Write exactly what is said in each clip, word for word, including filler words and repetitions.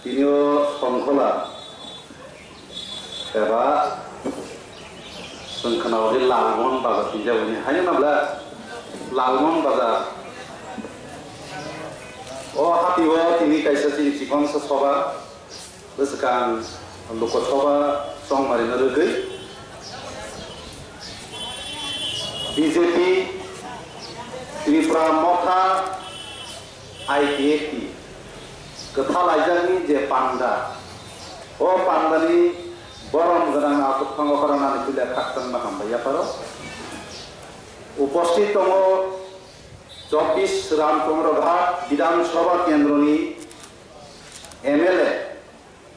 Tini o Songkhola eba chwng khwnao di Lalmohon Bazar hinjago hini. Haino nabla Lalmohon Bazar. O hati o tini kaisa chini chikonsa soba, bwskang Lok Sabha chongmarino rwgwi B J P Tripura Motha I P F T kwthar laijakni je panda, o pandani borom gwnang aswk thango khorang ani puila khakchangma hambai yapharo. Uposthit tongo chobbish Ramchandra Ghat Bidhan Sabha Kendroni M L A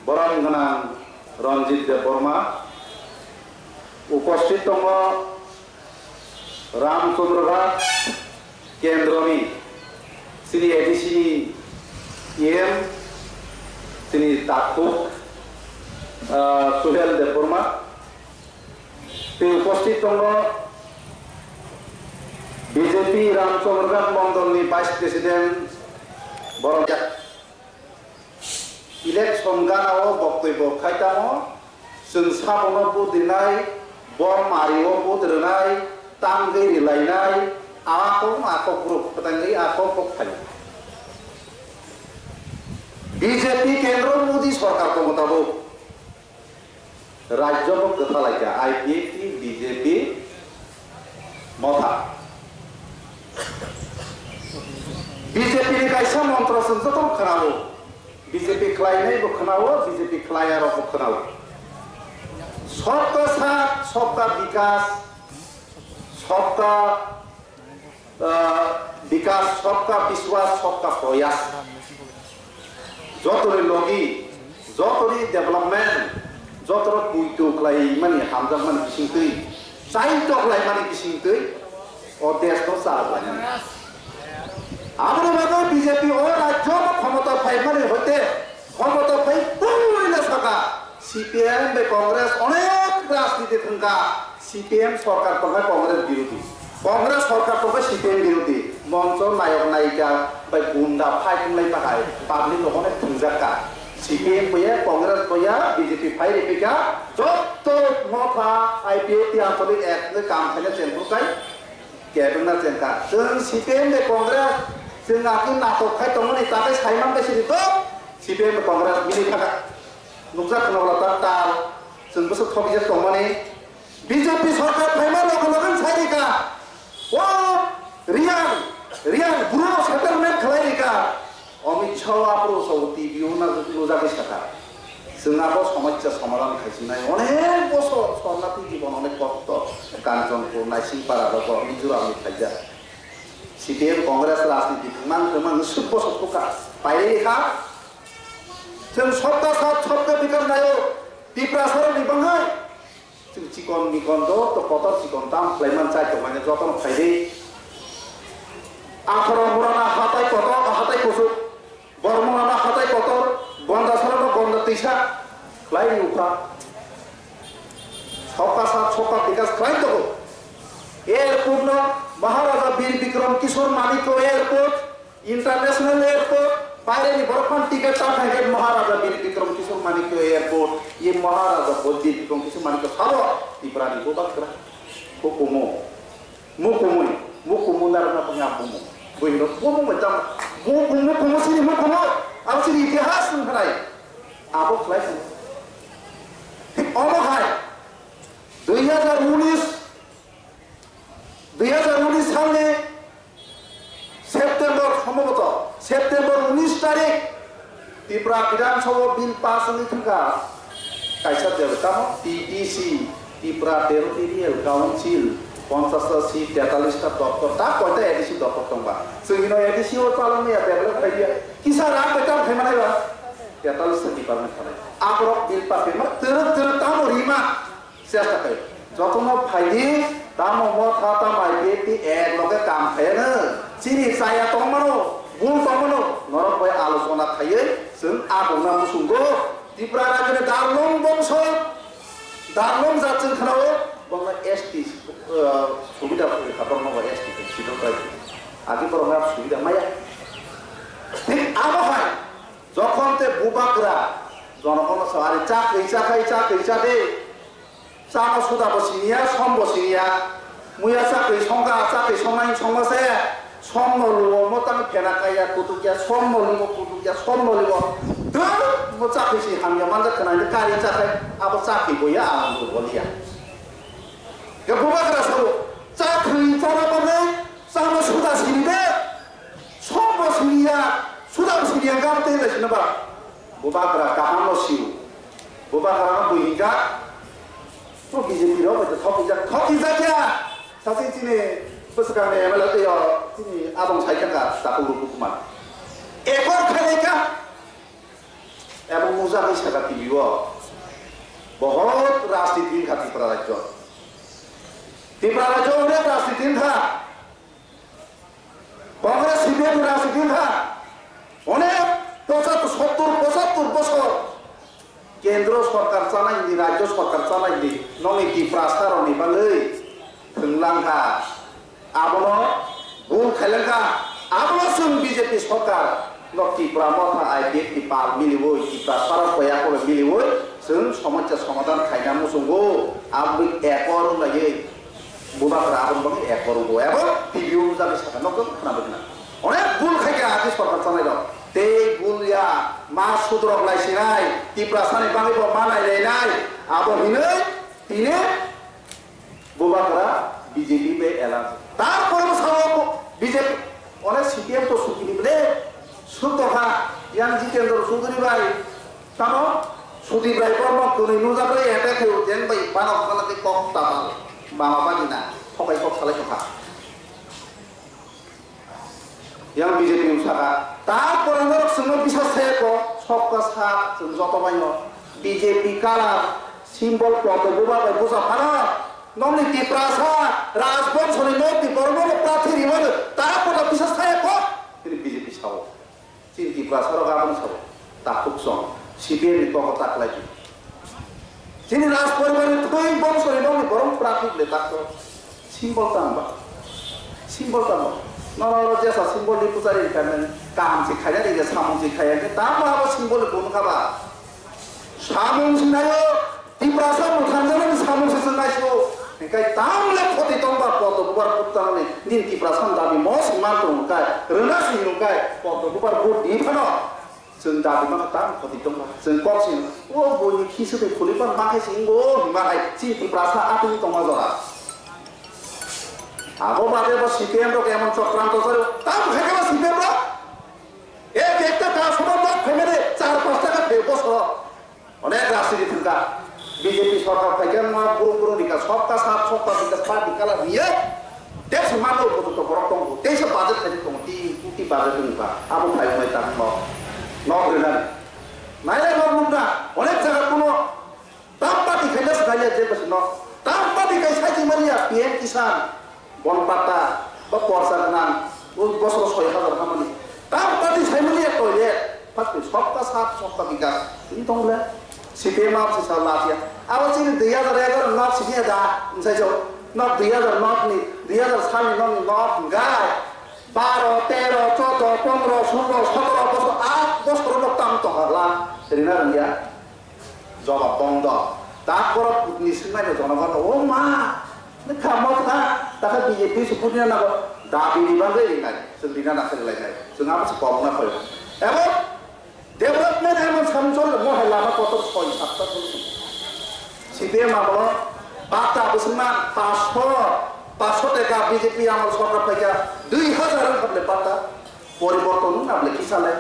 borom gwnang Ranjit Debbarma, uposthit tongo Ramchandra Ghat Kendroni chini A D C ni E M chini takhuk, ah, Suhel Debbarma, tei uposthit tongo B J P Ramchandra Ghat Mondolni Vice President borok. Election gana o boktoi bo khai tamo, chwng sabono vote rinai, bor mari o vote rinai, tangwi rilainai, a kok a kok group kwtangwi a kok kok phaio. B J P kendro Modi sorkar tongo tabuk. Rajyo bo kwtha laikha, I P F T, B J P, Motha. B J P ni kaisa montro chwng joto khwnao. B J P khlainai bo khwnao, B J P khlaiya rok bo khwnao. Sabka saath, sabka bikas, sabka ah, bikas, sabka biswas, sabka prayas. Jotoni logi, jotoni development, jotoro puitu khlai mani hamjak mani bisingtwi, chaito khlai mani bisingtwi, o desh no chalaklainani. Aboni bagwi B J P o rajyo no khomota phai mani hoite, khomota phai puila saka, C P M bai Congress onek rajniti thwngkha, C P M sorkar tongkha Congress birodhi, Congress sorkar tongkha C P M birodhi, moncho nayok nayika bai gunda fight wnglai bahai public rok onek thwngjakka, C P M boya Congress boya B J P phai ripika, jotto Motha I P F T anchalik ek wngwi kam khaina chengphuru kai kebengna chengkha, chwng C P M bai Congress chwng akhe natok khai tongmani takhai saiman bai sidi to C P M bai Congress mili thaka. Nukjak khna bwla ta tal, chwng bwswk thokjak tongmani. B J P sorkar phaima loge loge sai rika. O Riyang, Riyang bru settlement khlai rika. Amit Shah aphuru so T V o nujagwi saka. Chwng abo somosya somadhan khaisinai. Onek bosor sornathi jibon onek kosto. Kanchanpur, Naisingpara rogo Mizoram ni khaijak. C P M Congress rajniti thwngmang thwngmang swk bosor thukha. Pairwi kha. Chwng sabka saath sabka bikas naio, Tiprasa rokni banghai. Chwng chikon mikon joto kotor chikon tam khlaiman chai tongmani jotono phaidi. Atharo murana hatai kotor, hatai kuchuk, Bormorana hatai kotor, Gondasarano Gonda twisa khlai ri ukha. Sabka saath sabka bikas khlai tongo. Airport no Maharaja Bir Bikram Kishore Manikya Airport, International Airport, baireni borok phan ticket ta khai khe Maharaja Bir Bikram Kishore Manikya Airport, ye Maharaja Bir Bikram Kishore Manikya sabo Tiprani bubagra. Hukumu, mukumui, mukumu narwkna phungya bumu. Buino bumu mai tam, bu, bu mukumu sini mukumu, abo sini itihas wng khanai. Abo khlai sini. Thik omo hai, dui hajar unis, dui hajar unis salni September, sombhoboto September unis tarik Tripura Bidhan Sabha bill pass wngwi thangkha. Kaisa bill tamo T T C, Tripura Territorial Council, ponchash ta seat, tetallish ta doptor, ta koita A D C doptor tongba. Chwngno A D C o chalokmaya develop khaiya. Kisa rak bai tam khaimanai ba? Tetallish ta department khanai. Aborok bill pass khaima twrwk twrwk tamo rima. Chesta khe jotono phaidi, tamo Motha tamo I P F T ek loge kam khaiyano, chini chaya tongmano, bul tongmano, norok bai alochona khaiwi chwng a bongna muchungo. Tripura rajyoni Darlong bongso, Darlong jat chwng khnao, bongno S T, uh, subida kha, bongno bo S T khe sidok bai. Agi borokno subida maya. Thik abo hai. Jokhon te bubagra jonogono sa ari chakri chakhai chakri chade. Chama suda bo siniya, som bo siniya. Muya chakri songkha, chakri songnai songma se. Som no luo mo tang phena kaya kutukya, som no luo kutukya, som no luo. Dum mo chakri si hamya manja khna ni kari chakhai abo chakri boya ang tu bolia. Ya bubagra sabo chakri chara bo ne, chama suda sini de. Som bo siniya, suda bo siniya gam te le sini ba. Bubagra kaham no siu. Bubagra no bui hingka. To B J P rok bai to thok ijak, thok ijak ya. Sasi chini bwswkang ni M L A tei o chini abang sai thangka Takhuk Ruku Kumar. Ekor khainai ka. Ebong mujak ni saka T V o. Bohot rajniti wngkha Tripura rajyo. Tripura rajyo onek rajniti wngkha. Congress C P M ni rajniti wngkha. Onek pochattor, sottor, pochattor bosor kendro sorkar chanai di, rajyo sorkar chanai di, nongni Tiprasa rokni bagwi thwnglang kha. Abono bul khailang kha. Abono chwng B J P sorkar no Tipra Motha I P F ni pal miliwi, Tiprasa rok koya kore miliwi chwng somosya somadhan khaina muchungo. Aboni ekor wng laiwi. Bubagra aboni bagwi ekor wngkha, ebo T V o nukjaknai saka nokjagwi khwnabwi khna. Onek bul khaikha ati sorkar chalairok. Tei bul ya, ma sudrok laisinai, Tiprasani bagwi bo ma nailainai. Abo hinwi tini bubagra B J P bai alliance. Tarpore bo sao B J P, onek C P M to sukini bole, suk tokha, yang Jitendra Chaudhary bai, Tamo Sudip Rai Borma kwnwi nujak rai attack khaio, jeng bai bana hokna tei kok tabal bama bani na hobai kok salai tongkha. Yang B J P wng saka ta porang norok chwngno bisa se ko sokka sa chwng joto bai no B J P color symbol photo buba bai buja phano nongni Tiprasa Rajbongshoni nokni borok no prathi rimano ta porang bisa se ko tini B J P sao. Chini Tiprasa rok abono sabo, takhuk song, C P M ni kok ta khlai di. Chini Raj poribar ni thwi bongso ni nokni borok pratik le takto. Symbol tang ba? Symbol tang ba? Nono oro jesa symbol ni pujari ni karne kaham se khaiya ri, samung se khaiya, tamo abo symbol ni kunu kha ba? Samung sinayo, Tiprasa mwthangjaknani samung se chwng naisio. Hinkhe tamle khoti tongba Padma Kumar Gupta ni nini Tiprasa ni dabi mo singma tong kai, rwna sing kai, Padma Kumar Gupta ni phano chwng dabi ma tam khoti tongba. Chwng kok sing, o boni khisu tei khuli pan ma khai sing go, hima hai chi Tiprasa atwi tongma jora. Abo bade bo C P M rok emon chokranto sari, tam khai khe bo C P M rok. Ek ekta ta sobo dok phaimani char pasta ka phai bosoro. Onek rajniti thangkha. B J P sorkar phaikhe no burung burung rikha, sabka saath sabka bikas party kala hiye. Dek se mano upojukto borok tongo, teisa budget khaijak tongo, tin koti budget wngkha. Abo phai wngnai tamo nok, nok rinani. Nailai nok nukna, onek jaga kuno tam party khaina swkaiya je bwswk nok. Tam party kai sai manya P M Kisan. Bon patta, ba porsa gwnang, o bosoro soi hajar hamani. Tam party saimani ya toilet, phakni sabka saath sabka bikas. Ini tong le, C P M ap sisa latia. Abo chini dui hajar egar nok sini da, nsai jo. Nok dui hajar nok ni, dui hajar sal ni nok ni nok hingkai. Baro, tero, chodo, pondro, sulo, sotoro bosor, at bosor nok tam tong hala. Rina rangya. Jawab bondo. Tak borok ni swngnaino jonogon, "O ma, nokha motha, takha B J P se pudina nago, dabi ni bagwi ringnai, chwng rina na khwlainai, chwng abo se kok na khoi." Ebo development emon samung choli mo hai lama kotor soi sapta choli. C P M amolo bata bwswngma paanch sho, paanch sho teka B J P amol sorkar phaikha, dui hajar wngkha bole bata. Poriborton wngna bole kisa le,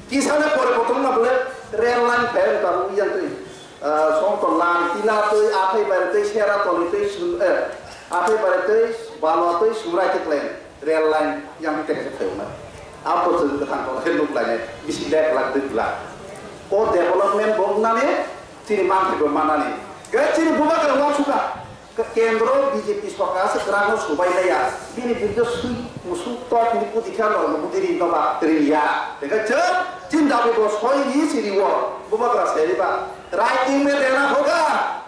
kisa le poriborton wngna bole rail line phai wngkha wngya twi. Ah, songkol line tila twi, athai bai twi, sera toli twi, sum-, eh, athai bai twi, balwa twi, sumrai twi klai rail line yang twi teka phai wngna. Abo chwng kwthang tong khe nuk lai nai, bisi lek lak dui lak. O development bo wngnani, chini manthai bo manani. Khe chini bubagra uansukha. Ke-, kendro B J P sorkar se kwrangno subai laiya, bini biruddhe sui musuk tok ni kuti khe norokno budi ri no ba ri ya. Tei khe chwng chin dabi bo soi ni siri o bubagra se ri ba. Writing mein dena hoga,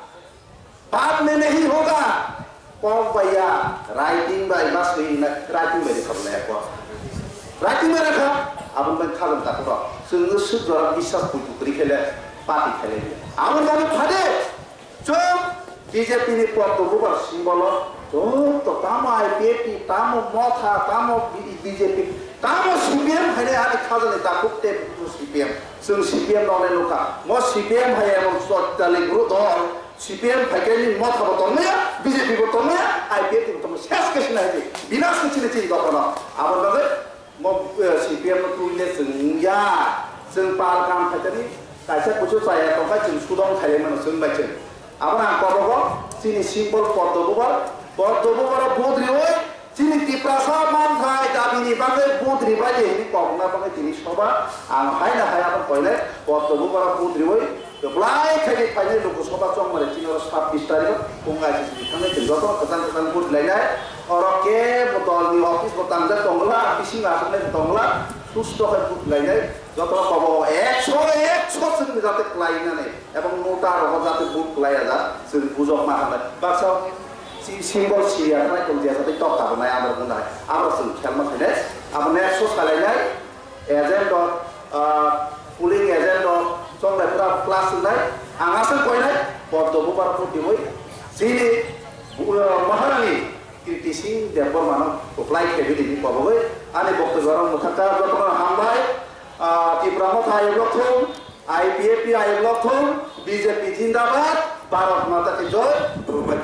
baat mein nahi hoga. Kok bai ya, writing bai ma sui na, writing bai ri kham na ya ko. Writing bai rakha, Aboni bagwi khajang takhuk rok. Chwng swk jora biswas puitu kwrwi khe le party khailai liya. Aboni bagwi phade chwng B J P ni Padma Vibhav symbol o joto tamo I P F T, tamo Motha, tamo B J P, tamo C P M hainai ani khajani takhuk tei C P M. Chwng C P M noknai nukha. Mo C P M hai emon chotali guru dol. C P M phaikhe ni Motha bo tongmaya, B J P bo tongmaya, I P F T bo tongmaya. Ses khe sinai di. Binas khe chini chini dophano. Aboni bagwi Mo, eh, C P M no tubule chwng ya, chwng pal kam khaitani, kaisa kuchu chaya tongkha chwng sudong khaile mano chwng bai chwng. Abono ang kobogo chini symbol Padma Vibhav, Padma Vibhav vote riwi chini Tiprasa manthai dabini bagwi vote ribai de hini kokna bagwi tini soba ang haina hai abo koile Padma Vibhav vote riwi Kwplai khaidi phainai Lok Sabha chongmani chini oro sabbish tarikh o, kung I C C ni thangwi chwng jotono kwchang kwchang vote lainai. Oro kebo dolni office bo tangjak tongla, bisingo aswknai bo tongla, susto khe vote lainai. Jotono kobo ekso ekso chwngni jate kwlainani, ebong nota rogo jate vote kwlaiya ja, chwng bujokma hanai. Baksa si-, symbol siya khnai tongya jate tok tabonai amrok wngnai. Amrok chwng khelma khainai. Abo next o salainai. Agent rok, ah, polling agent rok chonglai pura class wngnai. Ang aswk koinai, Padma Vibhav rok putiwi chini, uh, Maharani Kirti Singh Debbarma no kwplai khaibini ni kobogwi ani boktobyo rok mwthangkha, jotono hambai, ah, Tipra Motha ayuk rok thung, I P F T ayuk rok thung, B J P jindabad, Bharat Mata ki joy, Durga.